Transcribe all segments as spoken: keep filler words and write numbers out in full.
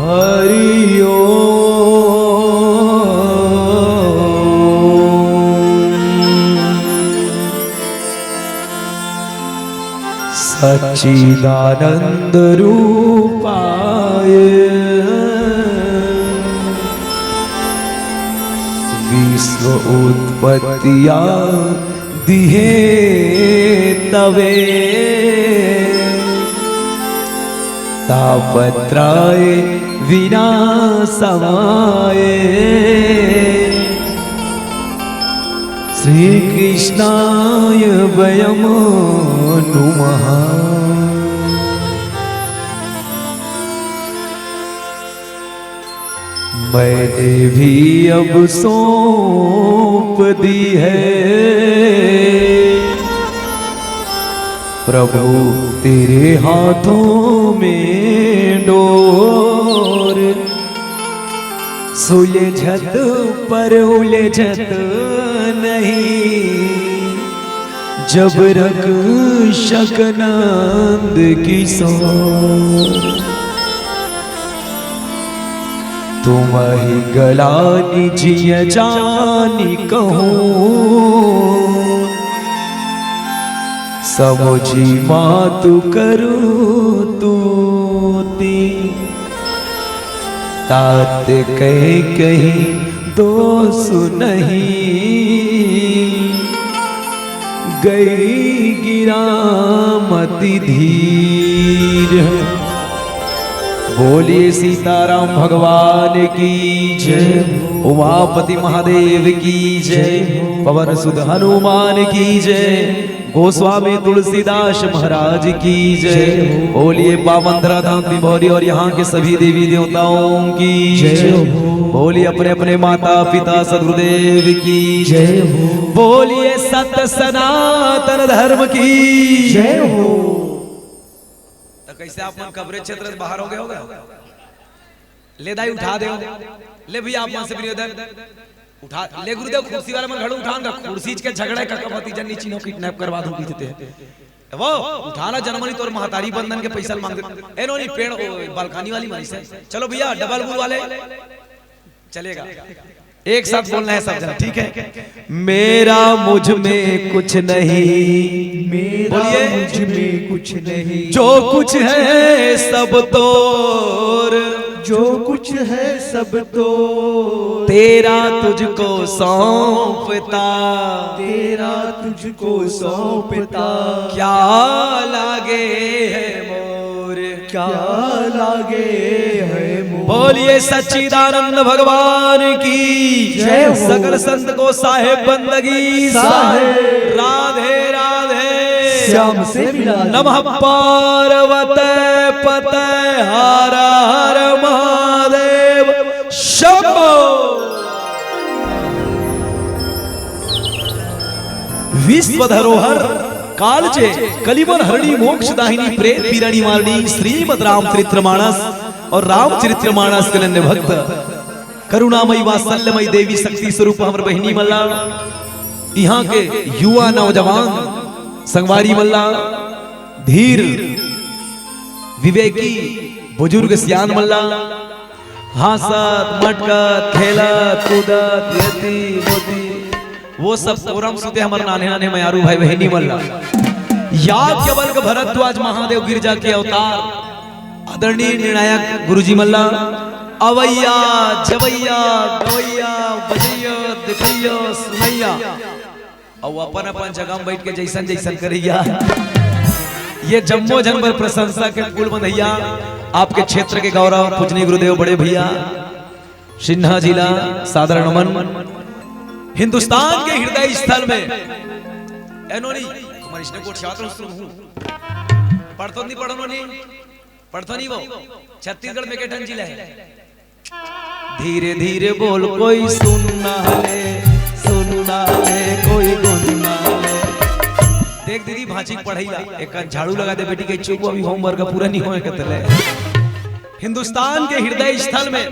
हरि ओम। सच्चिदानंद रूपाय विश्व उत्पत्तिया दिहे तवे, तापत्राय विनाशमाय श्रीकृष्णाय वयं नुमः। मैंने भी अब सौंप दी है प्रभु तेरे हाथों में डोर। सुलझत पर उलझत नहीं, जब रक्षक नंद किशोर। तुमहि गलानि जिय जानि कहूँ, समुझि मातु करू तूती। तात कहीं कहीं दोष नहीं, गई गिराम अति धीर। बोलिए सीताराम भगवान की जय, उमापति महादेव की जय, पवन सुत हनुमान की जय, गोस्वामी तुलसीदास महाराज की जय। बोलिए बाबा मंथरा धाम पिंभौरी और यहाँ के सभी देवी देवताओं की जय। बोलिए अपने अपने माता पिता सदगुरुदेव की जय। बोलिए सत सनातन धर्म की जय हो। तो कैसे आप मन कबरे क्षेत्र से बाहर हो गए होगा? ले दाई उठा दे। ले भैया आप मन से विनोदन उठा ले गुरुदेव, कुर्सी वाला मन घड़ू उठान का, कुर्सी के झगड़ा का कब भतीजा नी चिन्हो किडनैप करवा दूं पीछे ते। वो उठाना जनमनी तोर महतारी बंधन के पैसा मांग दे। ए नोनी पेड़ ओ, बालकनी वाली मारी से। चलो भैया डबल बुल वाले चलेगा। एक साथ बोलना है सब जन, ठीक है? मेरा मुझ में कुछ नहीं। मेरा बोलिए। मुझ में कुछ नहीं। जो कुछ है सब तोर। जो कुछ है सब तोर। तेरा तुझको सौंपता। तेरा तुझको सौंपता। क्या लागे है मोर। क्या लागे है मोर। बोलिए सच्चिदानंद भगवान की जय हो। सकल संत को साहेब बंदगी साहेब। राधे राधे। श्याम से मिला दे। नमः पार्वते पते हर हर महादेव शंभो। विश्व धरोहर कालजे कलिमल हरणी मोक्ष दाहिनी प्रेत पीरा निवारणी श्रीमद रामचरित्र मानस और रामचरित्र मानस के अनन्य भक्त करुणामयी वात्सल्यमयी देवी शक्ति स्वरूप हमर बहिनी मन ला, इहाँ के युवा नौजवान संगवारी मन ला, धीर विवेकी बुजुर्ग सियान मन ला, हाँसत, मटकत, खेलत, कूदत, एती, ओती, वो सब कोरम सुते हमर नान्हे नान्हे मयारू भाई बहिनी मन ला। याद के बल के भरद्वाज महादेव गिरजा के अवतार आदरणीय निर्णायक गुरुजी मन ला, अवैया, जवैया, गवैया, बजैया, देखैया, सुनैया, अउ अपन अपन जगह में बैठ के जैसन जैसन करैया, ये जम्मो जन बर प्रशंसा के फूल बंधैया। आपके क्षेत्र के गौरव पूजनीय गुरुदेव बड़े भैया सिन्हा जी ला सादर नमन। हिंदुस्तान के हृदय स्थल में ए नोनी, तुम्हारी इसने कोट शास्त्र सुन हूँ। पढ़तो नहीं पढ़ो नोनी, पढ़तो नहीं वो। छत्तीसगढ़ में के ठन जिला है? धीरे धीरे बोल कोई सुन ना ले, सुन ना ले कोई गुन ना ले। देख दीदी भांची के पढ़ई ला, एक झाड़ू लगा दे बेटी के चुप अभी होमवर्क पूरा नहीं होए के तले। हिंदुस्तान के हृदय स्थल में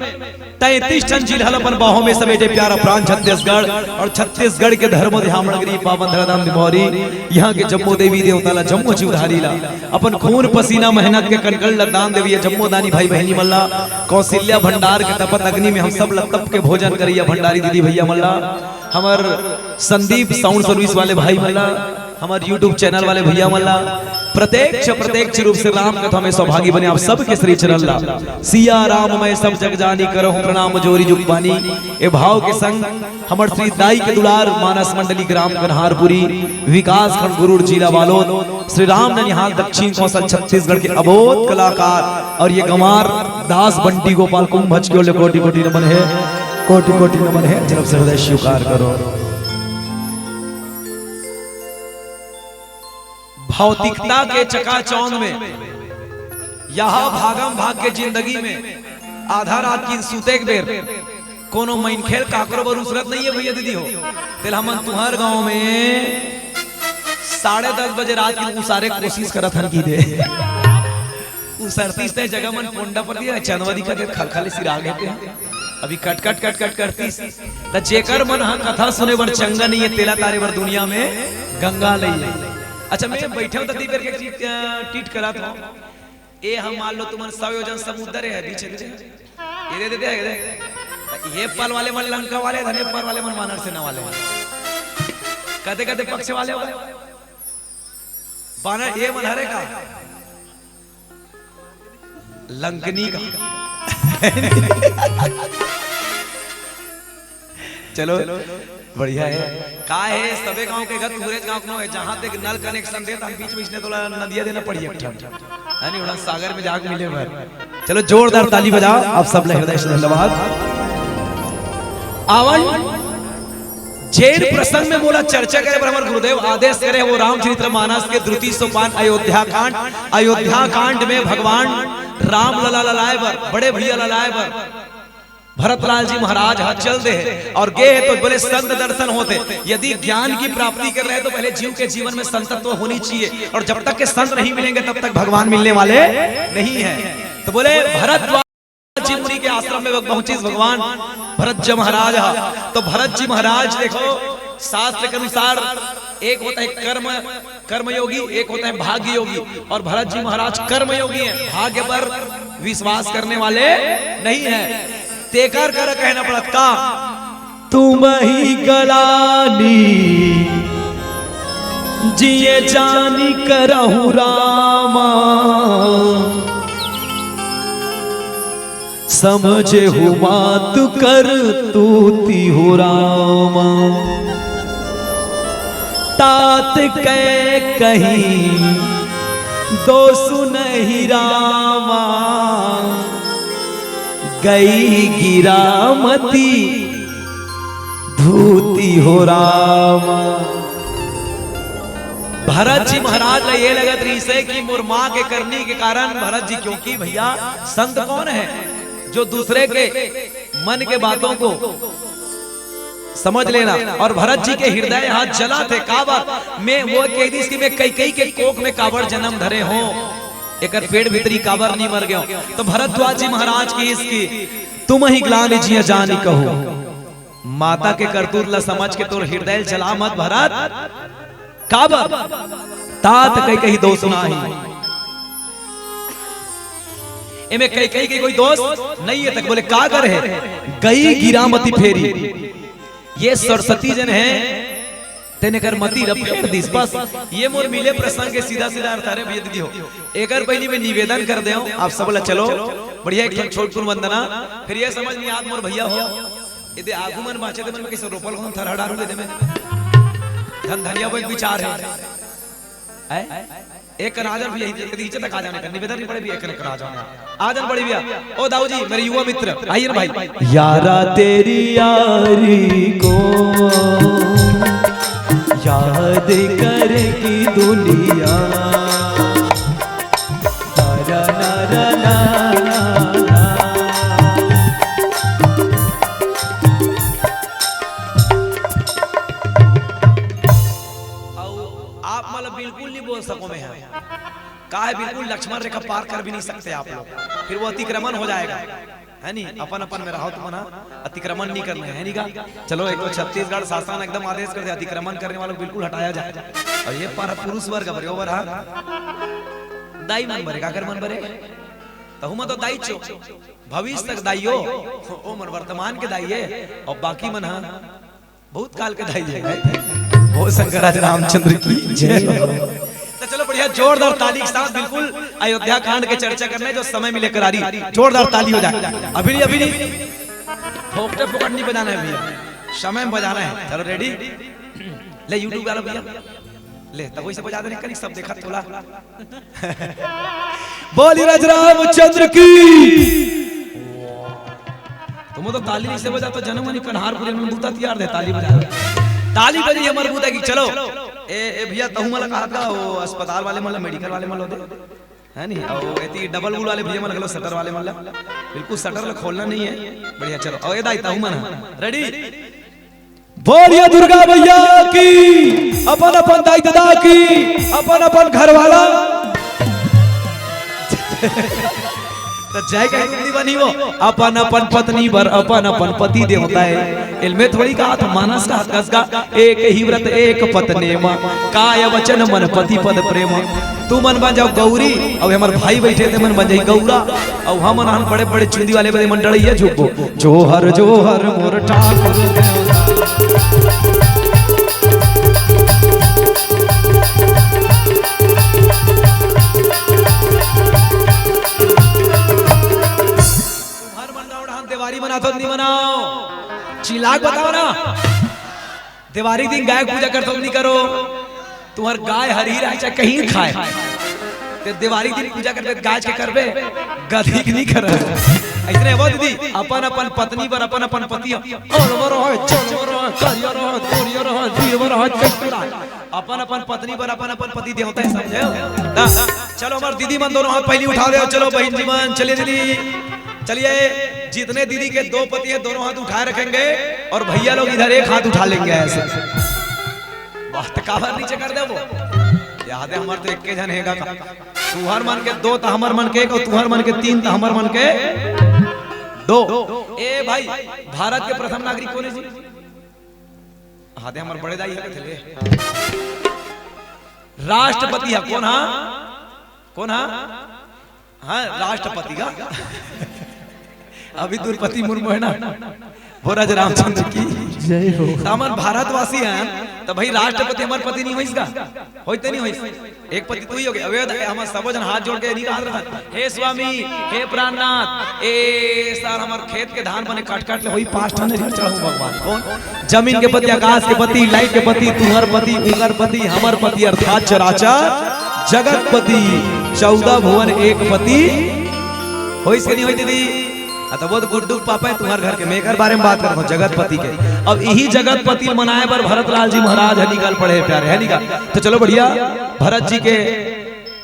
तैंतीस ठन जिला ल अपन बाहों में समेटे प्यारा प्राण छत्तीसगढ़। और छत्तीसगढ़ के धर्म ध्यान नगरी पावन धराधाम दिमौरी, यहाँ के जम्मो देवी देवता ला, जम्मो जीवधारी ला, अपन खून पसीना मेहनत के कणकण ल दान देवइया जम्मो दानी भाई बहिनी मन ला, कौशल्या भंडार के तपत अग्नि में हम सब ला तप के भोजन करइया भंडारी दीदी भैया मन ला, हमर संदीप साउंड सर्विस वाले भाई मन ला, हमर YouTube चैनल वाले भैया मन ला, प्रत्यक्ष अप्रत्यक्ष रूप से राम कथा में सौभागी बने आप सबके श्री चरण ला। सिया राम मैं सब जग जानी, करहु प्रणाम जोरी जुग पानी। ए भाव के संग हमर श्री दाई के दुलार, मानस मंडली ग्राम कन्हारपुरी, विकास खंड गुरुड़, जिला बालोद, श्री राम ननिहाल, दक्षिण कौशल, छत्तीसगढ़ के अबोध कलाकार और ये गंवार दास बंटी गोपाल कुंभज के ओर ले कोटि कोटि नमन हे, कोटि कोटि नमन हे। जब से हृदय स्वीकार करो। भौतिकता के चकाचौंध में, यहाँ भागम भाग के जिंदगी में आधा रात के सूते के बेर कोनो मनखे ल काकरो बर उसरत नहीं है भैया दीदी हो। तेला हमन तुंहर गांव में साढ़े दस बजे रात के उसारे के कोशिश करत हन कि दे। उसरतीस ते जगह मन पोंडा पर दिया, चंदवा दिखा दे, खलखल सिरा गए थे। अभी कट कट कट कट करतीस। त जेकर मन ह कथा सुने बर चंगा नहीं है, तेला तारे बर दुनिया में गंगा नहीं है। अच्छा, मैं बैठे हूं त दीपर के टीट, टीट करत हूं। ए हम मान लो तुमन सौ योजन समुद्र है बीच में। ये दे, दे, दे, दे। ये पल वाले मन लंका वाले, धने पल वाले मन वानर सेना वाले। कते कते पक्ष वाले हो? वानर ये मन हरे का? लंकनी का। चलो, बढ़िया है। का है, सबे गांव के घर, पूरे गांव को है, जहां तक नल कनेक्शन दे, त हम बीच में इसने तोला नदिया देना पड़ी एक ठन। है नहीं, उड़ा सागर में जाके मिले भर। चलो, जोरदार ताली बजाओ, आप सब ला हृदय से धन्यवाद। आवन, जेन प्रसंग में मोला चर्चा करे बर हमर गुरुदेव आदेश करे, वो रामचरित्र मानस के द्वितीय सोपान अयोध्या कांड। अयोध्या कांड में भगवान राम लला ललाए बर, बड़े भैया ललाए बर भरतलाल जी महाराज ह चल दे हे और गे हे तो बोले संत दर्शन होथे। यदि ज्ञान की प्राप्ति कर रहे हैं तो पहले जीव के जीवन में संतत्व होनी चाहिए, और जब तक के संत नहीं मिलेंगे तब तक भगवान मिलने वाले नहीं है। तो बोले भरद्वाज जी मुनि के आश्रम में पहुंचिस भगवान भरत जी महाराज ह। तो भरत जी महाराज देखो, शास्त्र के अनुसार एक होता है कर्म, कर्मयोगी, एक होता है भाग्य योगी। और भरत जी महाराज कर्मयोगी हैं, भाग्य पर विश्वास करने वाले नहीं हैं। तेकर कर कहना पड़त का, तुम ही गलानी जिए जानी करहु रामा, समझे हु मातु करतूति हो रामा। तात कै कहीं दोसु नहीं रामा, गई गिरामती धूति हो रामा। भरत जी महाराज ला ये लगत रहिसे कि मोर माँ के करनी के कारण भरत जी, क्योंकि भैया संत कौन है जो दूसरे के मन के बातों को समझ लेना। और भरत जी के हृदय हाथ जला थे, काबर? मैं वो कह दीस कि मैं कैकई के कोख में काबर जन्म धरे हो, एकर पेट भीतरी काबर नहीं मर गयो। तो भरद्वाज जी महाराज की इसकी तुम ही ग्लानि जिय जानि कहु। माता के करतूत ला समझ के तोर हृदय जला मत भरत। काबर? तात कैकई दोसु नाही। एमे कैकई के कोई दोष नहीं है। तक बोले का करे? गई गिरामती फेरी। ये सरस्वती जन है, तेने कर मती रब फेर दिस। बस ये मोर मिले प्रसंग के सीधा सीधा अर्थ हरे भैया दीदी हो। एकर पहली मैं निवेदन कर दे आप सब ला, चलो बढ़िया एक ठन छोटकुन वंदना, फिर ये समझ नहीं आप मोर भैया हो। यदि आगू मन बाँचे त मन में कइसे रोपल होन थरहा डारू दे दे में। धन धनिया वो एक विचार है। हैं? एक कर आ जान भैया, यदि इज्जत तक आ जाने का निवेदन नहीं पड़े भैया, एक कर आ जान। आ जान बड़े भैया। ओ दाऊ जी, मेरे युवा मित्र, आइए ना भाई। यारा तेरी यारी को याद करेगी दुनिया। तारा ना रा ना ना ना। अउ आप मन ला बिल्कुल नहीं बोल सको मैं हा। काहे बिल्कुल लक्ष्मण रेखा पार कर भी नहीं सकते आप लोग, फिर वो अतिक्रमण हो जाएगा, है नी? अपन अपन में रहो तुमन, हाँ? अतिक्रमण नहीं करना है, है नी का? चलो, एक तो छत्तीसगढ़ शासन एकदम आदेश कर दे, अतिक्रमण करने वालों को बिल्कुल हटाया जाए। और ये पर पुरुष वर्ग बरे, ओवर, हाँ? दाई मन बरे, काकर मन बरे? तहु में तो दाई चो, भविष्य तक दाइयो, ओ मन वर्तमान के दाइये, और बाकी मन, हाँ, बहुत काल के दाइये। बोल शंकर राज रामचंद्र की जय। तो चलो, बढ़िया, जोरदार ताली के साथ बिल्कुल अयोध्या कांड के चर्चा करने जो समय मिले करारी, जोरदार ताली हो जाए। अभी नहीं, अभी नहीं, फोकटे फोकट नहीं बजाना है भैया, समय में बजाना है। चलो, रेडी? ले, YouTube वाला भैया, ले, तब वैसे बजा देने करी, सब देखा तोला। बोली राज रामचंद्र की। तुम तो ताली नहीं से बजा तो जनम नहीं, कन्हारपुरी मन बूता तियार दे, ताली बजा। ताली बजी हमर बूता की। चलो, ए, ए भैया, तहु मला कहा था, वो अस्पताल वाले मला, मेडिकल वाले मला दे, है नहीं? और एती डबल वूल वाले भैया मला, शटर वाले मला, बिल्कुल शटर ला खोलना नहीं है। बढ़िया, चलो, और ये दाई, तहु मन, रेडी? बोलिए दुर्गा मैया की, अपन अपन दाई ददा की, अपन अपन घर वाला। तो जय कह दीदी बनी वो, अपन अपन पत्नी बर अपन अपन पति देवता है। इलमे थोड़ी कहा था, मानस का हकस का, एक ही व्रत एक पत्नी मा, काय वचन मन पति पद प्रेम। तुमन बन जाओ गौरी, अउ हमर भाई बइठे ते मन बन जाही गौरा, अउ हमन हन बड़े बड़े चुंदी वाले बदे मन डड़ैया झुकबो। जोहर जोहर मोर ठाकुर देवता। तुंहर मन गाँव डहान देवारी मनाथो त नी मनाओ? चिल्ला के बताओ ना। देवारी दिन गाय के पूजा करथो त नी करो? तुंहर गाय हरही रहे चाहे कहीं खाए, ते देवारी दिन पूजा करबे त गाय के करबे, गधी के नी करस। अइसने वो दीदी, अपन अपन पत्नी बर अपन अपन पति, अलवर है, चलवर है, करियर है, तोरियर है, दीवर है, चतुर है। अपन अपन पत्नी बर अपन अपन पति देवता है, समझे हो? ना? चलो, हमर दीदी मन दोनों हाथ पहली उठा ले, चलो बहन जी मन, चलिए दीदी, चलिए। जितने दीदी के दो पति हैं, दोनों हाथ उठाए रखेंगे, और भैया लोग इधर एक हाथ उठा लेंगे ऐसे। बात काबर नीचे कर दे वो? याद है, हमर तो एक के झन हेगा का। तुंहर मन के दो, त हमर मन के एक, अउ तुंहर मन के तीन, त हमर मन के दो। ए भाई, भारत के प्रथम नागरिक कोन हे जी? हाँ, दे हमर बड़े दाई हे, ले। राष्ट्रपति हे, कोन हा? कोन हा? हाँ, राष्ट्रपति का। अभी द्रौपदी मुर्मू हे ना, वो राजा रामचंद्र की। जय हो। त हमर भारतवासी हे, त भाई राष्ट्रपति हमर पति नहीं होइस का? होइस ते नहीं होइस? एक पति तू ही हो गया। अबे, हमर सबो झन हाथ जोड़ के नहीं कहा रहा, "हे स्वामी, हे प्राणनाथ, ए सार हमर खेत के धान बने काट काट ले, होई पाँच ठन ऋण चढ़ाऊं भगवान।" कौन? जमीन के पति, आकाश के पति, लाइट के पति, तुंहर पति, उंकर पति, हमर पति अर्थात चराचर जगत पति, चौदह भुवन एक पति। होइस के नहीं होइस दीदी? हाँ, त वो तो गुड्डू के पापा हे तुंहर घर के, मैं एकर बारे में बात करत हूँ, जगतपति के। अब इही जगतपति मनाए बर भरत लाल जी महाराज हे निकल पड़े हे प्यारे, हे निकल। त चलो बढ़िया, भरत जी के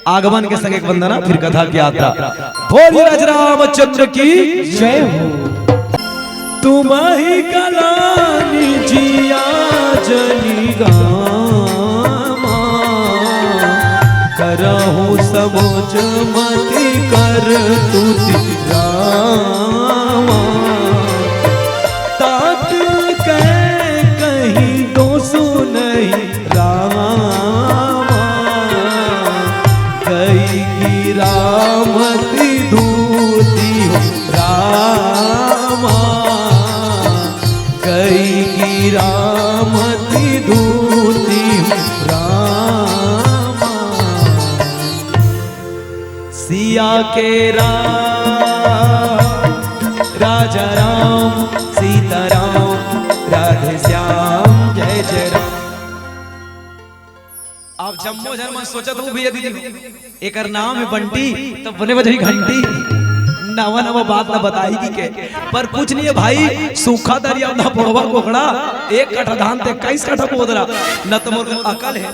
आगमन के संग एक वंदना, फिर कथा की यात्रा। बोलिए राज रामचंद्र की जय हो। तुम्हि गलानी जिया जनि गामा, करहु समुझ मति करतुति रामा। तात कह कहीं दोसु नहीं रामा, गई गिरा मति धूति हो रामा, गई गिरा मति धूति हो रामा। सिया के राम, राजा राम, सीता राम, राधे श्याम, जय जय राम। आप जम्मो झन मन सोचत हो भैया दीदी, एकर नाम हे बंटी, त बने बजही घंटी। नवा नवा बात ला बताही कि के, पर कुछ नहीं हे भाई, सूखा दरिया ना पड़वा कोकड़ा, एक कट्ठा धान ते इक्कीस कट्ठा बोदरा, न त मोर अकल हे,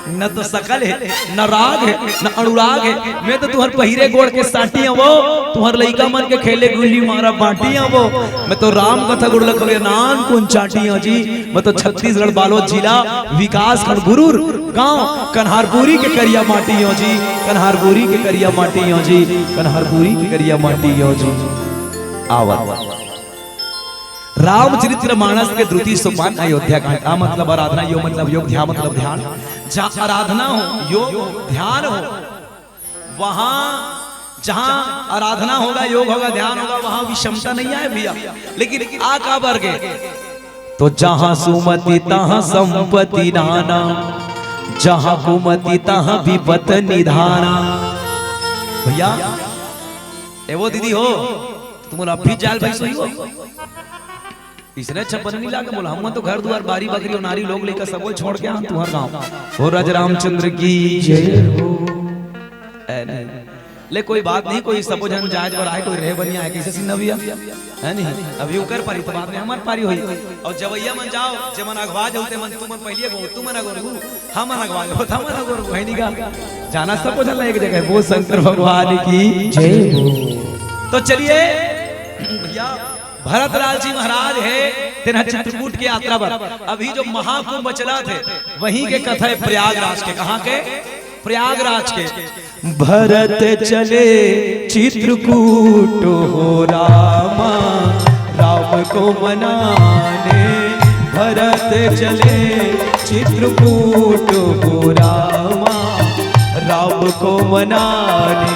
न त सकल हे, न राग हे, न अनुराग हे। मैं तो तुंहर पहिरे गोड़ के सांटी हवो, तुंहर लइका मन के खेले गुल्ली मारा बांटी हवो। मैं तो राम कथा गुड़ लखवे नान कुन चाटी हूँ जी। मैं तो छत्तीसगढ़ बालोद जिला, विकासखंड गुरूर, गांव कन्हारपुरी के करिया माटी हूँ जी। कन्हारपुरी के करिया माटी यो जी, कन्हारपुरी के करिया माटी यो जी। आवत रामचरित्र मानस के द्वितीय सोपान अयोध्या कांड। आ मतलब आराधना, यो मतलब योग, ध्या मतलब ध्यान। जहाँ आराधना हो, योग हो, ध्यान हो, वहां जहां आराधना होगा, योग होगा, ध्यान होगा, वहां विषमता नहीं आए भैया। लेकिन आ काबर गे? तो जहां सुमति तहां संपत्ति नाना, जहां कुमति तहां विपत निधाना। भैया, ए वो दीदी हो, तुम अभी जाल भाई सोई हो? इसने अच्छा बन नहीं लागे बोला, हम तो घर दुआर बारी बकरी और नारी लोग लेकर सबो छोड़ के हम तुम्हार गांव। हो राज रामचंद्र की जय हो। ए नहीं। ले कोई बात नहीं, कोई सबो झन जायज बर आए, कोई रहे बनिया है, कैसे सिन्हा भैया? है नहीं? अभी उकर पारी तो बाद में हमार पारी होई। और जवैया मन जाओ, जे मन अगवा जाऊ, ते मन तू मन पहले गो, तू मन अगोर गो, हम मन अगवा जाओ, हम मन अगोर गो, है नहीं का? जाना सबो झन एक जगह, वो शंकर भगवान की जय हो। तो चलिए भैया, भरतलाल जी महाराज है, तेना चित्रकूट के यात्रा पर। अभी जो महाकुंभ चला थे, वहीं के कथा है प्रयागराज के। कहाँ के? प्रयागराज के। भरत चले चित्रकूट हो रामा, राम को मनाने। भरत चले चित्रकूट हो रामा, राम को मनाने।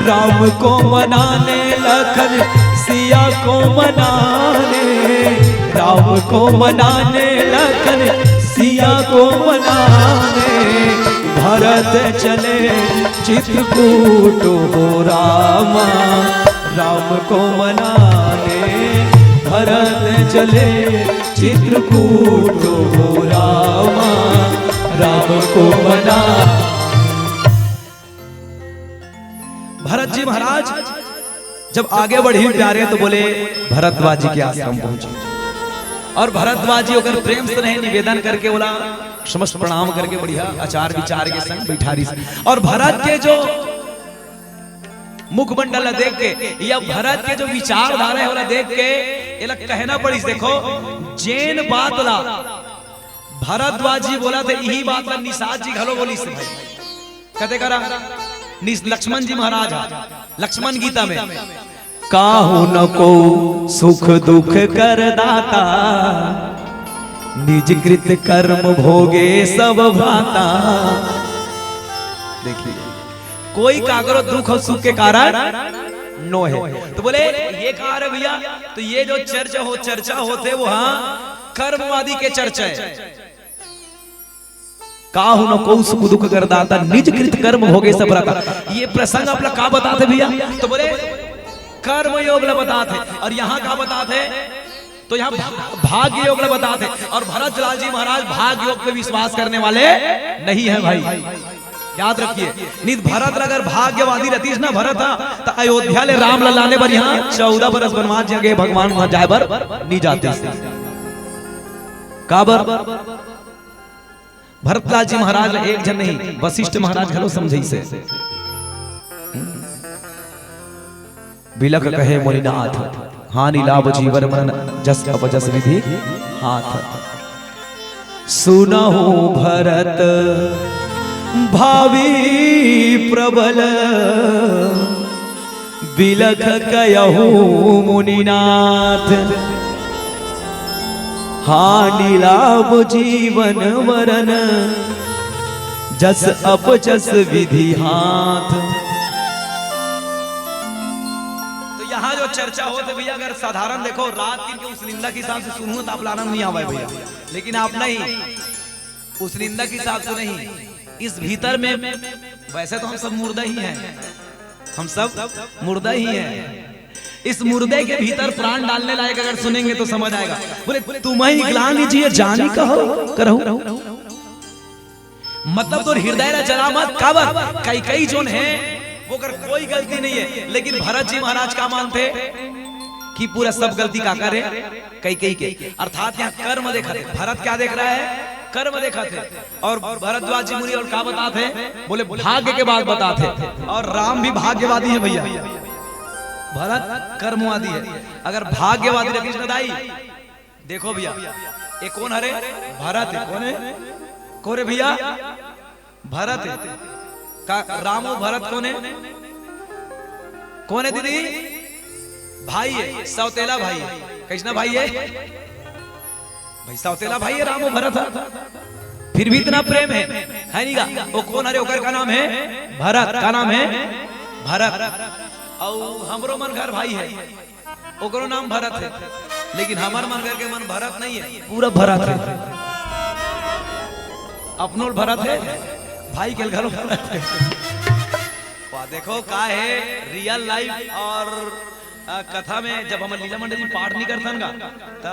राम को मनाने लखन सिया को मनाने, राम को मनाने लखन सिया को मनाने। भरत चले चित्रकूट हो रामा, राम को मनाने। भरत चले चित्रकूट हो रामा, राम को मना। भरत जी महाराज जब आगे बढ़ी प्यारे तो बोले, भरद्वाज जी के आश्रम पहुंचे। और भरद्वाज जी ओकर प्रेम से रहे निवेदन करके बोला, समस्त प्रणाम करके बढ़िया आचार विचार के संग बैठारी से। और भरत के जो मुखमंडल ला देख के या भरत के जो विचारधारा है ओला देख के एला कहना पड़िस। देखो, जेन बात ला भरद्वाज जी बोला थे, यही बात ला निषाद जी घलो बोलिस भाई। कते करा निस-, लक्ष्मण जी महाराज हा, लक्ष्मण गीता में, काहू न को सुख दुख कर दाता, निज कृत कर्म भोगे सब भ्राता। देखिए, कोई काकरो दुख और सुख के कारण नो है। तो बोले, ये कहा रे भैया, तो ये जो चर्चा हो, चर्चा होते वो हाँ कर्मवादी के चर्चा है। काहू न को सुख दुख कर दाता, निज कृत कर्म भोगे सब भ्राता। ये प्रसंग आप लोग का बताते भैया? तो बोले, कर्म योग ला बताते। और यहाँ का बताते? तो यहाँ भा-, भाग्य योग ला बताते। और भरतलाल जी महाराज भाग्य योग पे विश्वास करने वाले नहीं है भाई, याद रखिए। नित भरत ला अगर भाग्यवादी रहतीस ना भरत हा, तो अयोध्या ले राम ला लाने बर यहाँ चौदह बरस वनवास जगे भगवान वहां जाए बर नहीं जाते। काबर? भरतलाल जी महाराज ला एक झन नहीं, वशिष्ठ महाराज घलो समझाइसे। बिलख कहे मुनिनाथ, हानि लाभ जीवन मरण, जस अपजस विधि हाथ। सुनहु भरत भावी प्रबल, बिलख कयहु मुनिनाथ। हानि लाभ जीवन मरण, जस अपजस विधि हाथ। तो यहाँ जो चर्चा होत हे भैया, अगर साधारण देखो, रात दिन के उस निंदा के हिसाब से सुनहु तो आप ला आनंद नहीं आवे भैया, लेकिन आप नहीं, उस निंदा के हिसाब से नहीं, इस भीतर में, वैसे तो हम सब मुर्दा ही हैं, हम सब मुर्दा ही हैं। इस मुर्दे के भीतर प्राण डालने लायक अगर सुनेंगे तो समझ आएगा। बोले, तुम्हें ग्लानि जिय जानि कहो करहु। मतलब तोर हृदय ला जला मत, काबर? कई कई जोन है, वो कर कोई गलती नहीं है, लेकिन भरत जी महाराज का मानते कि पूरा सब गलती का करे? कई कई के। अर्थात यहाँ कर्म देखा थे, भरत क्या देख रहा है? कर्म देखा थे। और भरद्वाज जी मुनि और का बताते हैं? बोले, भाग्य के बात बताते हैं। और राम भी भाग्यवादी है भैया, भरत कर्मवादी है। अगर भाग्यवादी रखिस ना दाई, देखो भैया, ये कौन हरे? भरत है। कौन है? कौन रे भैया? भरत है। का राम अउ भरत कोन हे? कोन हे दीदी? भाई हे, सौतेला भाई हे। कइसना भाई हे? भाई, सौतेला भाई हे राम अउ भरत ह। फिर भी इतना प्रेम हे, हे नी गा? ओ कोन हरे? ओकर का नाम हे? भरत। का नाम हे? भरत। अउ हमरो मन घर भाई हे, ओकरो नाम भरत हे, लेकिन हमर मन घर के मन भरत नहीं हे, पूरा भरत हे। अपनो ल भरत हे, भाई के ल घलो भरत हे। वाह, देखो का हे, real life अउ, अ, कथा में जब हमर लीला मंडली पाठ नहीं करथन गा, त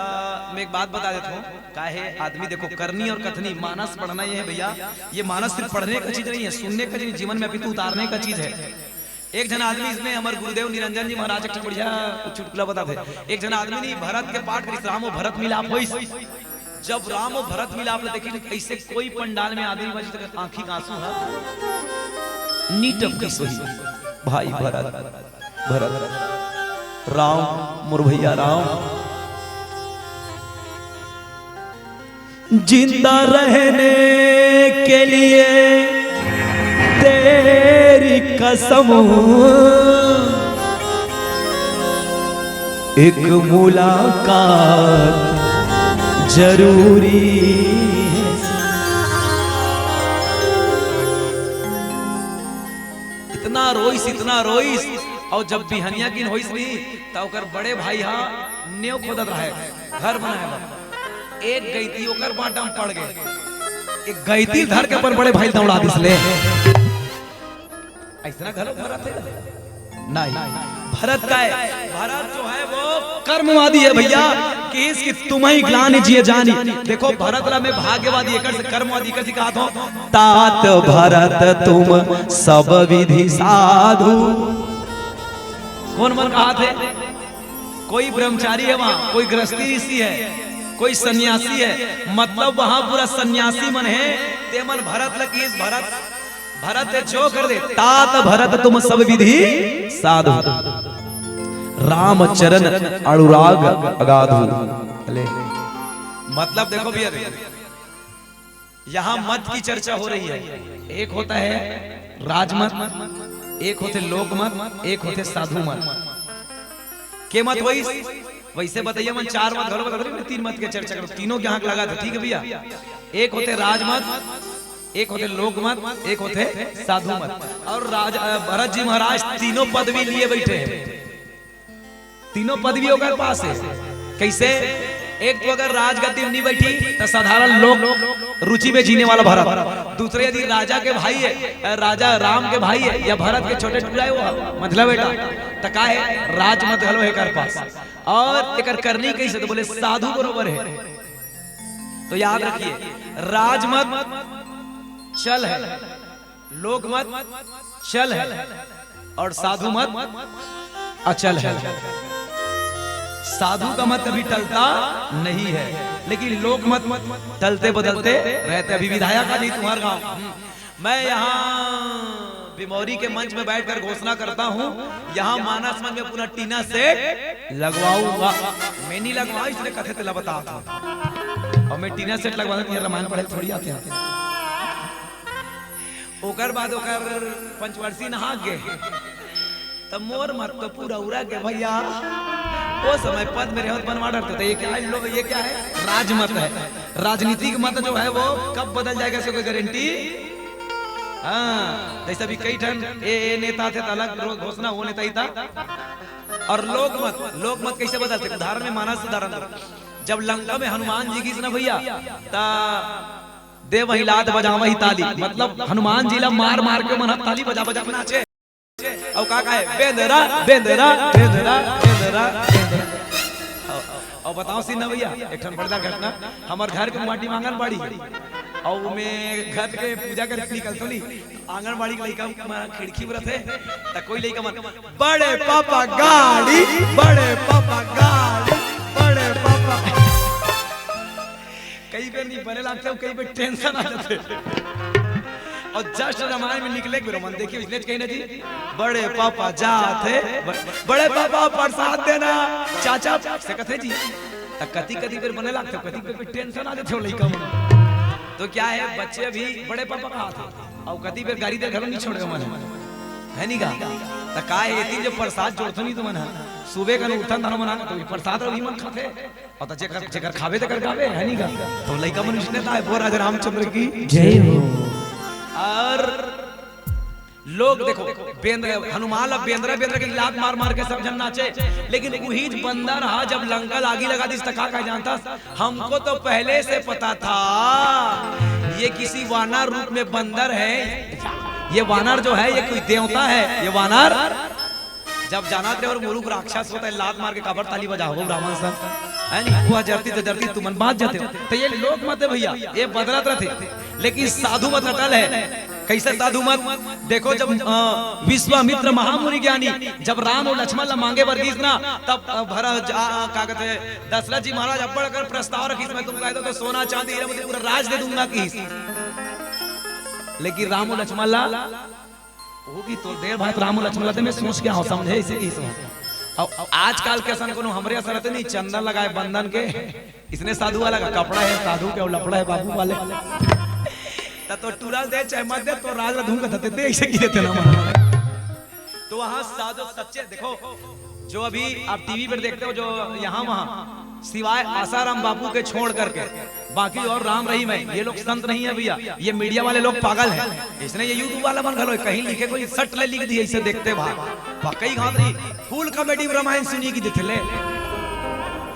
मैं एक बात बता देत हूँ, का हे आदमी, देखो, करनी अउ कथनी, मानस पढ़ना ये हे भैया। ये मानस सिर्फ पढ़ने का चीज नहीं हे, सुनने का चीज, जीवन में अपितु उतारने का चीज हे। एक झन आदमी, इसमें हमर गुरुदेव निरंजन जी महाराज एक ठन बढ़िया चुटकुला बताथे। एक झन आदमी नहीं, भरत के पाठ करिस, राम अउ भरत मिलाप होइस। जब राम अउ भरत मिलाप ल देखिस, अइसे कोई पंडाल में आदमी बस आंखी के आंसू ह नी टपकिस होही। भाई भरत, भरत, राम, मोर भैया राम, जिंदा रहने के लिए तेरी कसम, एक मुलाकात जरूरी है। इतना रोइस, इतना रोइस, अउ जब बिहनिया किन होइस नहीं, त ओकर बड़े भाई हा नेव खोदत रहे, घर बनाए बर। एक गइती ओकर बाटा में पड़ गे, एक गइती धर के अपन बड़े भाई दौड़ा दिस ले। अइसना घलो भरत हे? नहीं। भरत का हे? भरत जो हे वो कर्मवादी हे भैया, कि इसकी तुम्हें ग्लानि जिय जानी। देखो, भरत ला मैं भाग्यवादी एकर से, कर्मवादी एकर से कहत हूँ, तात भरत तुम सब विधि साधु। कोन मन कहत हे? कोई ब्रह्मचारी हे वहाँ, कोई गृहस्थी ऋषि हे, कोई सन्यासी हे, मतलब वहाँ पूरा सन्यासी मन हे। ते मन भरत ल किहिस, भरत, भरत ते जो कर दे, तात भरत तुम सब विधि साधु, राम चरण अनुराग अगाधु। ले, मतलब देखो भैया, देखो, यहाँ मत की चर्चा हो रही है। एक होता है राजमत, एक होथे लोकमत, एक होथे साधु मत। के मत होइस? वइसे बतइया मन चार मत घलो बता रहे, तीन मत के चर्चा करो, तीनों के आंख लगा था, ठीक है भैया? एक होथे राजमत, एक होथे लोकमत, एक होथे साधु मत। अउ राज-, अ, भरत जी महाराज तीनों पदवी लिए बइठे हे। तीनों पदवी ओकर पास हे। कइसे? एक तो अगर राजगद्दी में नहीं बइठी, त साधारण लोक रुचि में जीने वाला भरत। दूसरे यदि राजा के भाई हे, राजा राम के भाई हे, या भरत के छोटे टुरा हे वो, मतलब बेटा, त का हे? राजमत घलो हे एकर पास। अउ एकर करनी कइसे? त बोले, साधु बरोबर हे। तो याद रखिए, राजमत चल हे, लोकमत चल हे अउ साधु मत अचल हे। साधु का मत कभी टलता नहीं हे, लेकिन लोकमत टलते बदलते रहते। अभी विधायक आ जाही तुम्हार गांव। हम्म। मैं यहाँ बिमौरी के मंच में बैठकर घोषणा करता हूँ, यहाँ मानस मंच में पूरा टीना सेट लगवाऊंगा। मैं नहीं लगवाऊं, इसने कथे तेला बता था। अउ मैं टीना सेट लगवा देती, रामायण पढ़े थोड़ी आते हैं। ओकर बाद ओकर पंचवर्षी नहा गे, त मोर मत तो पूरा उरा गे भैया। वो समय पद में रेहेंव त बनवा डरते थे। ये क्या हे लोग, ये क्या हे? राजमत हे। राजनीतिक मत जो हे वो कब बदल जाएगा, इसकी कोई गारंटी? हाँ, जइसे अभी कई ठन ए, ए नेता थे, त अलग रो-, घोषणा, वो नेता ही था। अउ लोकमत, लोकमत कइसे बदलथे? उदाहरण में मानस उदाहरण दो। जब लंका में हनुमान जी गिस ना भैया, त दे वही लात बजावही ताली, मतलब हनुमान जी ला मार मार के मन ह ताली बजा बजा के नाचे। अउ का कहे? बेंदरा, बेंदरा, बेंदरा, बेंदरा, बेंदरा। अउ, अउ बताओ सीन ना भैया, एक ठन बड़का घटना। हमर घर के मुहाटी में आंगनबाड़ी हे, अउ मैं घर के पूजा करके निकलथों नी, आंगनबाड़ी के लइका मन खिड़की बर थे, त कोई लइका मन, "बड़े पापा गाड़ी, बड़े पापा गाड़ी, बड़े पापा।" कई बेर नहीं बने लागथे, कई बेर tension आ जाथे। अउ just रामायण में निकले के बेर मन देखिए, इसलिए कही ना जी, "बड़े पापा जात हे, ब-, बड़े पापा प्रसाद देना, चाचा," से कथे जी। त कति कति बेर बने लागथे, कति बेर tension आ जाथे वो लइका मन। तो क्या है, बच्चे अभी बड़े पापा का हाथ है, अउ कति बेर गारी दे घलो नहीं छोड़े मन, है नहीं का? त का है, एती जो प्रसाद जोड़थो नहीं तुमन ह, सुबह कन उठन धनो मना तो प्रसाद रही मन खाथे, अउ त जेकर जेकर खावे तेकर गावे, है नहीं का? तो लइका मन इसने ताय बोल राजा रामचंद्र की जय हो। और लोग देखो, बेंद्र, हनुमान ला बेंद्रा बेंद्रा के लात मार मार के सब झन नाचे, लेकिन उहीच बंदर हा जब लंका ला आगी लगा दिस त का कहे जानथस? हमको तो पहले से पता था ये किसी वानर रूप में बंदर है, ये वानर जो है ये कोई देवता है, ये वानर। जब जानत रहे अउ मुरुख राक्षस होत हे, लात मार के काबर ताली बजाहू ब्राह्मण सन, है नी? वो जरती त जरती, तुमन बाँच जाते हो। त ये लोक मत हे भइया, ये बदलत रथे, लेकिन साधु मत अटल हे। कइसे साधु मत? देखो, जब, अ, विश्वामित्र महामुनि ज्ञानी जब राम अउ लक्ष्मण ला मांगे बर गिस ना, तब, अ, भरत, अ, का कहते, दशरथ जी महाराज अब्बड़ अकन प्रस्ताव रखिस, मैं तुमको कह दो तो सोना चांदी हीरा मोती पूरा राज दे दूंगा किस। लेकिन राम अउ लक्ष्मण ला, वो भी तो देर भाई राम अउ लक्ष्मण ला दे, मैं सोच के आऊँ, समझे इसे किस। अब आजकल के असन कोनो हमरे असन रथे नहीं, चंदन लगाए बंदन के, इसने साधु वाला का कपड़ा है, साधु के अउ लफड़ा है बाबू वाले। त तो टूरा दे चाहे मत दे, तो राज ला धूम का धते दे, ऐसे की देते ना मन। तो वहाँ साधु सच्चे, देखो, जो अभी आप टीवी पर देखते हो, जो यहाँ वहाँ, सिवाय आसाराम बापू के छोड़ करके, बाकी और राम रहीम है, ये लोग संत नहीं है भइया, ये मीडिया वाले लोग पागल हैं। इसने ये YouTube वाला मन घलो कहीं लिखे, कोई सट ले लिख दिए, इसे देखते भाग। पक्का ही घात रही, फुल कॉमेडी रामायण सुनिए की देते ले।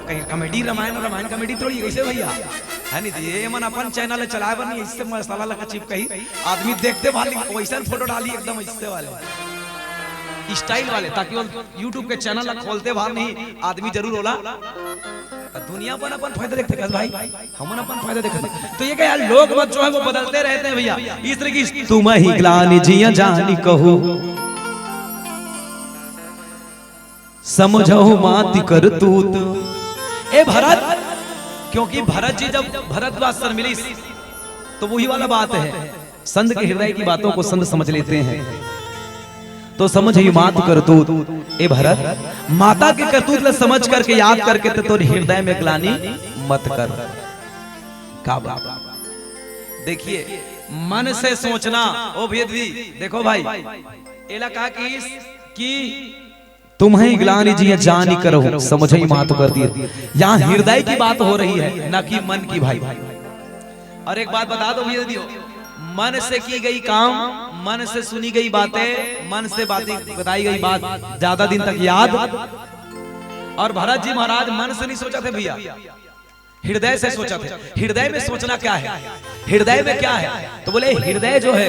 कहीं कॉमेडी रामायण, रामायण कॉमेडी थोड़ी, कैसे भइया? है नहीं, ये मन अपन चैनल चलाए बर नहीं, इससे मसाला लगा चिपकाही, आदमी देखते भाग, वैसन फोटो डाली एकदम इससे वाले, स्टाइल वाले, ताकि वो YouTube के चैनल ला खोलते भाग नहीं, आदमी जरूर होला। त दुनिया अपन अपन फायदा देखथे कस भाई, हमन अपन फायदा देखथे। तो ये का यार, लोक मत जो है वो बदलते रहते हैं भइया। इस तरह की तुम्हैं ग्लानि जिय जानि कहूँ, समझहु मात करतूत। ए भरत, क्योंकि भरत जी जब भरद्वाज सर मिलिस, तो वही वाला बात है, संत के हृदय की बातों को संत समझ लेते हैं। तो समझहु मात करतूत, ए भरत, माता के करतूत ला समझ करके, याद करके, त तोर हृदय में ग्लानि मत कर। का बात? देखिए, मन से सोचना, ओ भइया दीदी, देखो भाई, एला का किस कि तुम्हैं ग्लानि जिय जानि करहूँ, समझहु मात करतूत। यहाँ हृदय की बात हो रही है, ना कि मन की भाई। और एक बात बता दो भइया दीदी, मन से की गई काम, मन से सुनी गई बातें, मन से बातें, बताई गई बात ज्यादा दिन तक याद। और भरत जी महाराज मन से नहीं सोचथे भइया, हृदय से सोचथे। हृदय में सोचना क्या है? हृदय में क्या है? तो बोले, हृदय जो है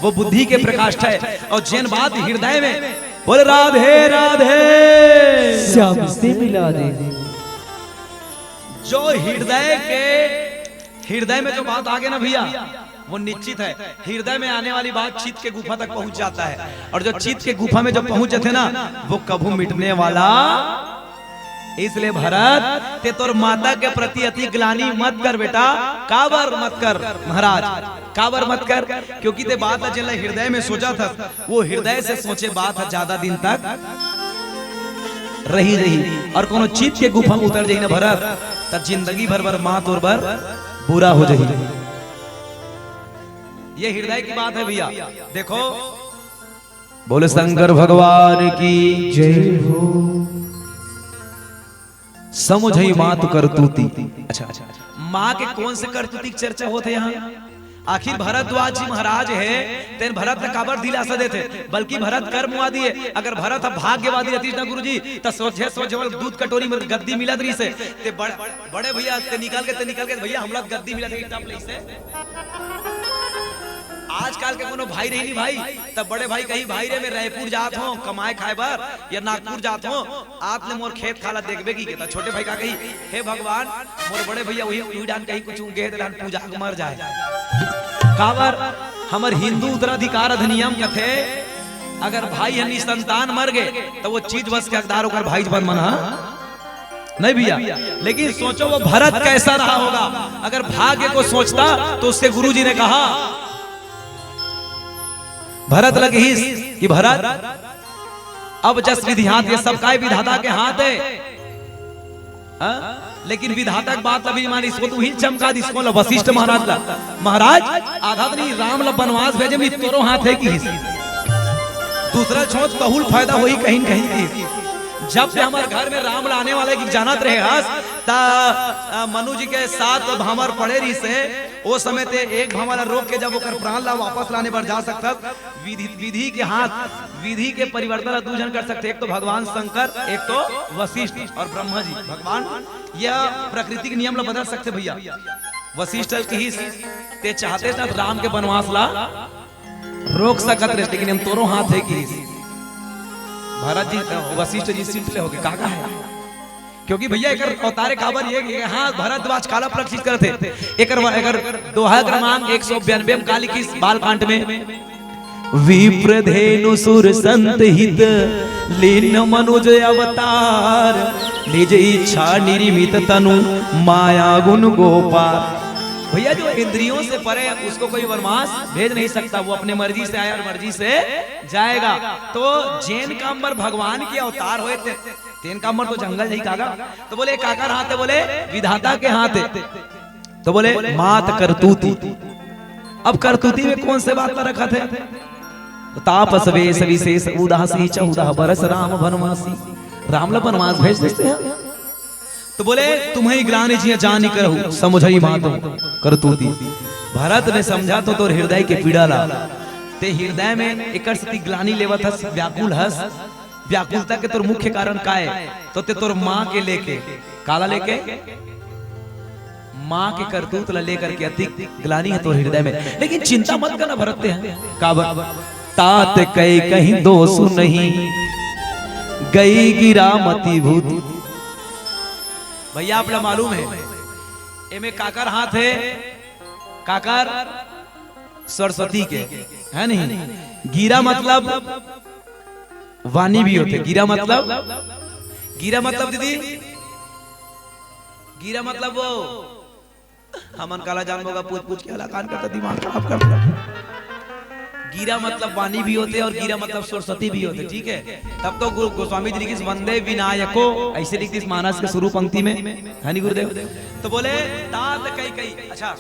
वो बुद्धि के प्रकाष्ठ है, और जेन बात हृदय में, बोले, राधे राधे। श्याम से मिला दे। जो हृदय के, हृदय में जो बात आगे ना भइया, वो निश्चित है, हृदय में आने वाली बात चित्त के गुफा तक पहुंच जाता है, और जो चित्त के गुफा में जो पहुंच जाथे ना, वो कभू मिटने वाला। इसलिए भरत, ते तोर माता के प्रति अति ग्लानि मत कर बेटा। काबर मत कर महाराज, काबर मत कर? क्योंकि ते बात ला जेला हृदय में सोचथस, वो हृदय से सोचे बात ह ज्यादा दिन तक रही रही, और कोनो चित्त के गुफा में उतर जाही ना भरत, त जिंदगी भर बर माँ तोर बर बुरा हो जाही। ये हृदय की बात है भइया। देखो, बोले शंकर भगवान की जय हो। समझहु मात करतूती। अच्छा, अच्छा, माँ के कौन से करतूती की चर्चा होत हे यहाँ? आखिर भरद्वाज जी महाराज हे, तेन भरत ला काबर दिलासा देथे? बल्कि भरत कर्मवादी हे। अगर भरत ह भाग्यवादी रहतिस ना गुरुजी, त सोझे सोझे वाला दूध कटोरी में गद्दी मिलत रहिस हे। ते बड़-, बड़े भइया, ते निकल के, ते निकल के, भइया, हमला गद्दी मिलत रहिस, टप लइसे। आजकल के कोनो भाई रही नहीं भाई, तब बड़े भाई कही, "भाई रे, मैं रायपुर जात हूँ कमाए खाए बर या नागपुर जात हूँ, आत ले मोर खेत खाला देखबे की?" कहता छोटे भाई का कही, "हे भगवान, मोर बड़े भइया वही, वही डान कहीं कुछ उंगे हे, डान पूजा के मर जाए।" काबर? हमर हिंदू उत्तराधिकार अधिनियम कथे, अगर भाई ह निसंतान मर गे, त वो चीज वस के हकदार ओकर भाई बन मन ह। नहीं भइया, लेकिन सोचो वो भरत कैसा रहा होगा। अगर भाग्य को सोचता तो उसके गुरुजी ने कहा, भरत ला कहिस कि भरत, अब जस विधि हाथ, ये सब काय विधाता के हाथ हे। हाँ? लेकिन विधाता के बात ला भी मानिस, वो तो उही चमका दिस, कोन ला? वशिष्ठ महाराज ला। महाराज, आधा तो नहीं, राम ला बनवास भेजे, मैं तोरो हाथ हे किहिस। दूसरा छोच तहूल फायदा होही कहीं न कहीं की। जब से हमर घर में राम ला आने वाले की जानत रहे हस, त, अ, मनु जी के साथ भांवर पड़े रहिस हे, ओ समय ते एक भांवर ला रोक के जब ओकर प्राण ला वापस लाने बर जा सकथस, विधि, विधि के हाथ, विधि के परिवर्तन ला दू झन कर सकथे, एक तो भगवान शंकर, एक तो वशिष्ठ और ब्रह्मा जी। भगवान यह प्रकृति के नियम ला बदल सकथे भैया। वशिष्ठ ल किहिस, ते चाहते ना राम के बनवास ला रोक सकत रहे, लेकिन हम तोरो हाथ हे किहिस। भरत जी, वशिष्ठ जी सिंट ले होगे, का का हे? क्योंकि भैया एकर अवतारे काबर ये, ये हाँ भरद्वाज काला प्रक्षित करथे। एकर, एकर दोहा क्रमांक एक सौ बयानबे में का लिखिस बालकांड में, विप्र धेनु सुर संत हित लीन मनुज अवतार, निज इच्छा निर्मित तनु माया गुण गोपाल। भैया जो इंद्रियों से परे है, उसको कोई वनवास भेज नहीं सकता, वो अपने मर्जी से आया और मर्जी से जाएगा। तो जेन काबर भगवान के अवतार होय ते, तेन काबर तो जंगल नहीं कागा। तो बोले काकर हाथ हे? बोले विधाता के हाथ हे। तो बोले मात करतूती। अब करतूती में कोन से बात ला रखत हे? तो तापस वेश विशेष उदासी चौदह बरस राम बनवासी। राम ला बनवास भेज देते हैं। तो बोले तुम्हें ग्लानि जिया जानि करहु समुझई मातु करतूती। भरत ने समझा तो तोर हृदय के पीड़ा ला। ते हृदय में एकर सेती ग्लानि लेवत हस, व्याकुल हस। व्याकुलता के तोर मुख्य कारण का हे? तो ते तोर माँ के लेके, काला लेके? माँ के करतूत ला लेकर के अति ग्लानि हे तोर हृदय में। लेकिन चिंता मत करना भरत ते हे। काबर? तात कैकई दोसु नहीं, गई गिरामति भूति। भैया आप ला मालूम हे, एमे काकर हाथ हे? काकर? सरस्वती के, हे नहीं? गिरा मतलब वाणी भी होथे। गिरा मतलब, गिरा मतलब दीदी, गिरा मतलब वो, हमन काला जानबो गा, पूछ पूछ के हलाकान करता, दिमाग खराब करता। गिरा मतलब वाणी भी होथे और गिरा मतलब सरस्वती भी होथे, ठीक हे। तब तो गो-, गोस्वामी जी लिखिस वंदे विनायको, अइसे लिख दिस मानस के शुरू पंक्ति में, हे नहीं गुरुदेव? तो बोले तात कैकई, अच्छा,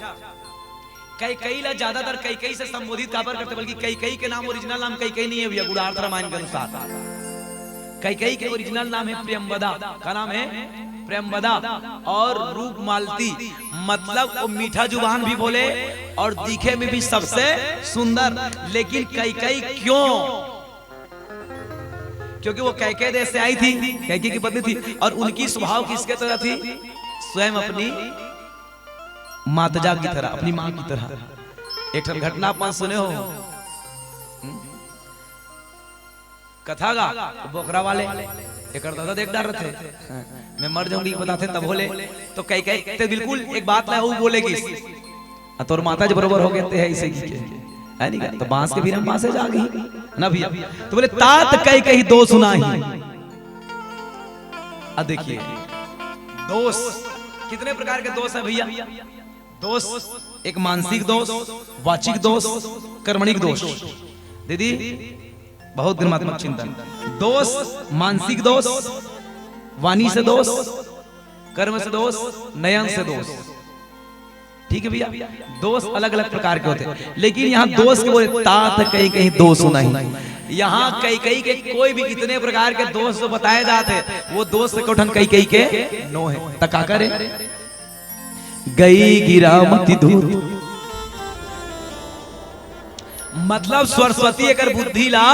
कैकई ला ज्यादातर कैकई से संबोधित काबर करथे, बल्कि कैकई के नाम, ओरिजिनल नाम कैकई नहीं हे भैया, गुणार्थ रामायण के अनुसार। कैकई के ओरिजिनल नाम हे प्रियंवदा। का नाम हे? प्रियंवदा। और रूप मालती, मतलब वो मीठा जुबान भी बोले और दिखे में भी सबसे सुंदर। लेकिन कैकई क्यों? क्योंकि वो कैकई देश से आई थी, कैकई की पत्नी थी, और उनकी स्वभाव किसके तरह थी? स्वयं अपनी मातजा की तरह, अपनी माँ की तरह। एक ठन घटना अपन सुने हो, हम्म? कथा गा, बोकरा वाले, एकर दादा देख डारथे, हाँ, मैं मर जाऊंगी बताथे तब बोले, तो कैकई ते बिल्कुल एक बात ला हूँ बोले कि, "आ, तोर माता जी बरोबर हो गए ते हे," अइसे कहिके, हे नहीं का? तो बांस के बीन में बांसे जागही ना भैया। तो बोले, "तात कैकई दोसु नाहीं।" अब देखिए, दोष, कितने प्रकार के दोष हे भैया? दोष, एक मानसिक दोष, वाचिक दोष, कर्मणिक दोष। दीदी, बहुत गुणात्मक चिंतन। दोष, मानसिक दोष, वाणी से दोष, कर्म से दोष, नयन से दोष। ठीक हे भैया, दोष अलग-अलग प्रकार के होथे, लेकिन यहाँ दोष के बोले तात कैकई दोसु नाहीं। यहाँ कैकई के कोई भी इतने प्रकार के दोष जो बताए जात हे, वो दोष से कठिन कैकई के नो हे। त का करे? गई गिरामति धूत। मतलब सरस्वती एकर बुद्धि ला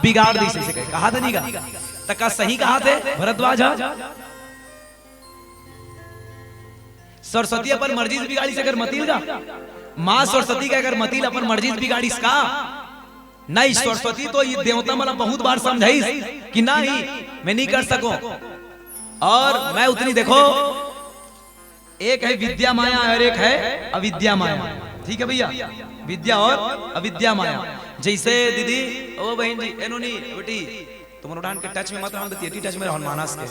बिगाड़ दिस, अइसे कहे। कहाथे नहीं गा? त का सही कहाथे भरद्वाज ह? सरस्वती अपन मर्जी से बिगाड़िस एकर मति ल गा? माँ सरस्वती का एकर मति ल अपन मर्जी से बिगाड़िस का? नहीं, सरस्वती तो ये देवता मन ला बहुत बार समझाइस कि नहीं, मैं नहीं कर सकूं। और मैं उतनी, देखो, एक हे विद्या माया और एक हे अविद्या माया। ठीक हे भैया, विद्या और अविद्या माया। जइसे दीदी, ओ बहिन जी, ए नोनी बेटी, तुमन ओ डहन के टच में मत रहन, बेटी टच में रहन मानस के।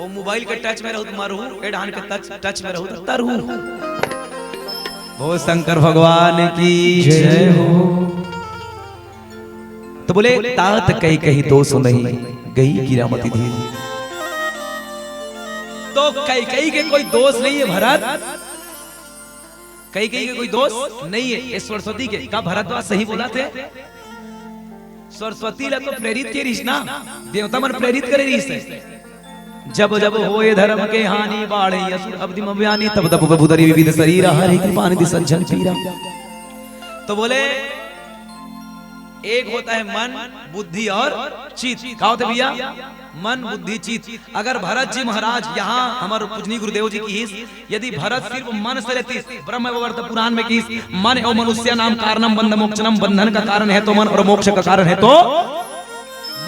ओ मोबाइल के टच में रहू त मरहू, ए डहन के टच, टच में रहू त तरहू। बोल शंकर भगवान की जय हो। तो बोले, "तात कैकई दोसु नाहीं, गई गिरामति धूत।" तो कैकेयी के कोई दोष नहीं है भरत, कैकेयी के कोई दोष नहीं है। ये सरस्वती के का भरद्वाज सही बोला थे? सरस्वती ला तो प्रेरित के रहिस ना, देवता मन प्रेरित करे रहिस हे। जब जब होय धर्म के हानि, बाढ़े असुर अवधि मम ज्ञानी, तब तब प्रभु धरि विविध शरीर, हरि कृपा निधि सज्जन पीरा। तो बोले, एक होता है मन, बुद्धि और चित्त। का होता है भैया? मन, बुद्धि, चित्त। अगर भरत जी महाराज यहाँ हमर पूजनीय गुरुदेव जी कहिस, यदि भरत सिर्फ मन से लेतिस, ब्रह्म वैवर्त पुराण में कहिस, मन एव मनुष्य नाम कारणम बंध मोक्षनम, बंधन का कारण है तो मन और मोक्ष का कारण है तो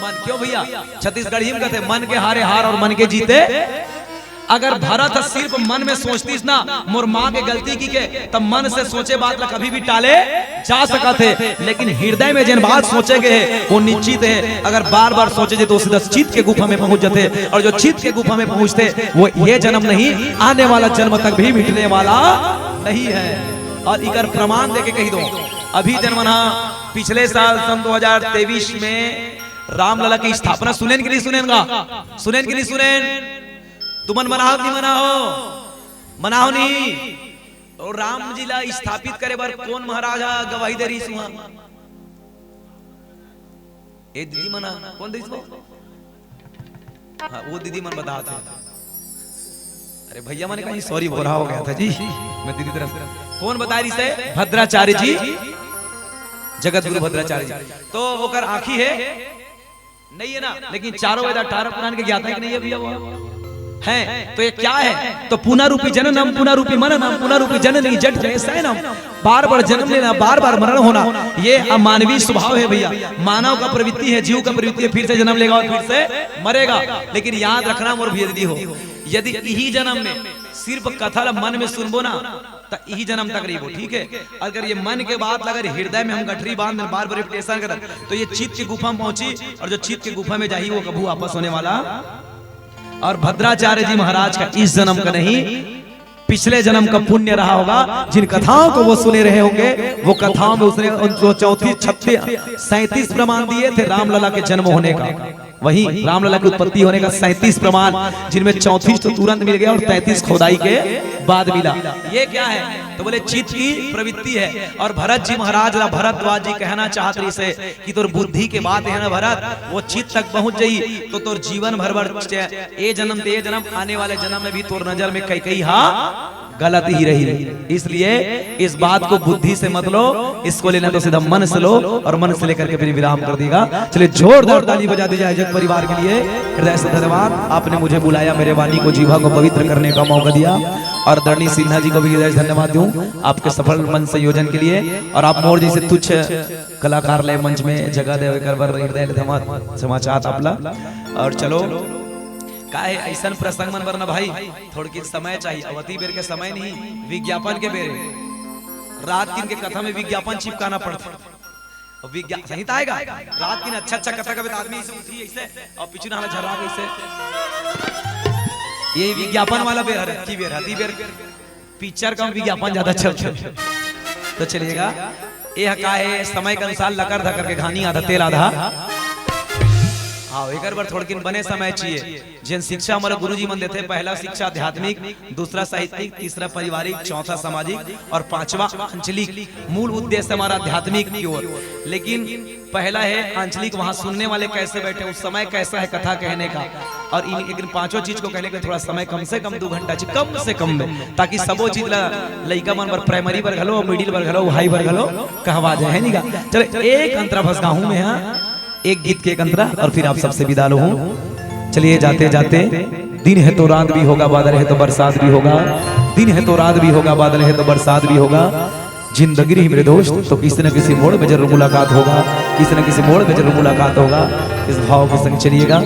मन। क्यों भैया? छत्तीसगढ़ी में कहते, "मन के हारे हार और मन के जीते।" अगर भरत सिर्फ मन में सोचतिस ना, "मोर माँ के गलती किके," तब मन से सोचे बात ला कभी भी टाले जा सकत हे, लेकिन हृदय में जेन बात सोचे गे हे, वो निश्चित हे। अगर बार बार सोचे जे, तो सीधा चित्त के गुफा में पहुंच जाथे, और जो चित्त के गुफा में पहुंचथे, वो ये जन्म नहीं, आने वाला जन्म तक भी मिटने वाला नहीं है। और इकर प्रमाण देके कही दो, अभी जेन मन हा पिछले साल सन दो हजार तेईस में रामलला की स्थापना सुनेन कि नहीं सुनेन गा? सुनेन कि नहीं सुनेन? तुमन मनाहो कि नहीं मनाहो? मनाहो नहीं? और राम जी ला स्थापित करे बर कोन महाराज हा गवाही दे रहिस उहाँ? ए दीदी मन हा, कोन दीदी वो? हाँ, वो दीदी मन बतात हे। अरे भैया, मैंने कहा, "सॉरी, बोरा हो गया था जी, मैं दीदी तरफ से।" कोन बताय रहिस हे? भद्राचार्य जी, जगत गुरु भद्राचार्य जी। तो ओकर आँखी हे, नहीं है ना, लेकिन चारों वेद अठारह पुराण के ज्ञाता है कि नहीं है भैया वो? है। तो ये क्या है? तो पुनरूपी जननम, पुनरूपी मननम, पुनरूपी जननी जठ में शयनम। बार बार जन्म लेना, बार बार मरण होना, ये अमानवीय स्वभाव है भैया। मानव का प्रवृत्ति है, जीव का प्रवृत्ति है, फिर से जन्म लेगा और फिर से मरेगा। लेकिन याद रखना, मोर भैया दीदी हो, यदि इही जन्म में सिर्फ कथा ला मन में सुनबो ना, त इही जन्म तक रहिबो, ठीक है। अगर ये मन के बात ला अगर हृदय में हम गठरी बांध देन, बार बार रिपीटेशन करन, तो ये चित्त की गुफा में पहुंची, और जो चित्त की गुफा में जाही, वो कभू वापस होने वाला। और भद्राचार्य जी महाराज का इस जन्म का नहीं, पिछले जन्म का पुण्य रहा होगा, जिन कथाओं को वो सुने रहे होंगे, वो कथाओं में उसने उन जो चौंतीस, छत्तीस, सैंतीस प्रमाण दिए थे रामलला के जन्म होने का। वहीं रामलला की उत्पत्ति होने का सैंतीस प्रमाण, जिनमें चौंतीस तो तुरंत मिल गया और तैंतीस खोदाई के बाद मिला। ये क्या है? तो बोले, चित्त की प्रवृत्ति है। और भरत जी महाराज ला भरद्वाज जी कहना चाहत रहिस हे कि तोर बुद्धि के बात है ना भरत, वो चित्त तक पहुंच जाई तो तोर जीवन भर भर च-, ए जन्म ते ए जन्म, आने वाले जन्म में भी तोर नजर में कैकेयी हा गलत ही रही। इसलिए इस बात को बुद्धि से मत लो, इसको लेना तो सीधा मन से लो, और मन से लेकर के फिर विराम कर देगा। चलिए, जोरदार ताली बजा दी जाए जग परिवार के लिए। हृदय से धन्यवाद, आपने मुझे बुलाया, मेरे वाणी को, जीवा को पवित्र करने का मौका दिया। और धरणी सिन्हा जी को भी हृदय से धन्यवाद दूं आपके सफल मंच संयोजन के लिए, और आप मोर जैसे तुच्छ कलाकार ले मंच में जगह दे, एकर बर हृदय ले धन्यवाद समाचार आपला। और चलो, का है ऐसन प्रसंग मन बर ना भाई, थोड़की समय चाहिए। अवती बेर के समय नहीं, विज्ञापन के बेर हे। रात दिन के कथा में विज्ञापन चिपकाना पड़थे। अब विज्ञा-, सही तो आएगा। रात दिन अच्छा अच्छा कथा कबे तो आदमी ऐसे उठी ऐसे, और पीछू नाला झर्रा के ऐसे। ये विज्ञापन वाला बेर हरे, की बेर, हती बेर पिक्चर कम, विज्ञापन ज्यादा चलथे। तो चलिएगा, ये का है, समय के अनुसार लकर धकर के घानी आधा, तेल आधा। हाँ, एकर बर थोड़किन बने समय चाहिए। जेन शिक्षा हमारे गुरुजी मन देथे, पहला शिक्षा आध्यात्मिक, दूसरा साहित्यिक, तीसरा पारिवारिक, चौथा सामाजिक और पांचवा आंचलिक। मूल उद्देश्य हमारा आध्यात्मिक की ओर, लेकिन पहला है आंचलिक, वहां सुनने वाले कैसे बैठे, उस समय कैसा है कथा कहने का, और इन, इन पांचों चीज को कहने के लिए थोड़ा समय कम से कम दो घंटा चाहिए, कम से कम में, ताकि सबो चीज ला लइका मन बर, प्राइमरी बर घलो, मिडिल बर घलो, हाई बर घलो कहवा जाए, है नी का? चलो, एक अंतरा भस गाहूं मैं, हाँ, एक गीत के एक अंतरा, और फिर आप सबसे विदा लो हूँ। चलिए, जाते जाते, दिन है तो रात भी होगा, बादल है तो बरसात भी होगा, दिन है तो रात भी होगा, बादल है तो बरसात भी होगा, जिंदगी रही मेरे दोस्त, तो किसी न किसी मोड़ में जरूर मुलाकात होगा, किसी न किसी मोड़ में जरूर मुलाकात होगा। इस भाव के संग चलिएगा।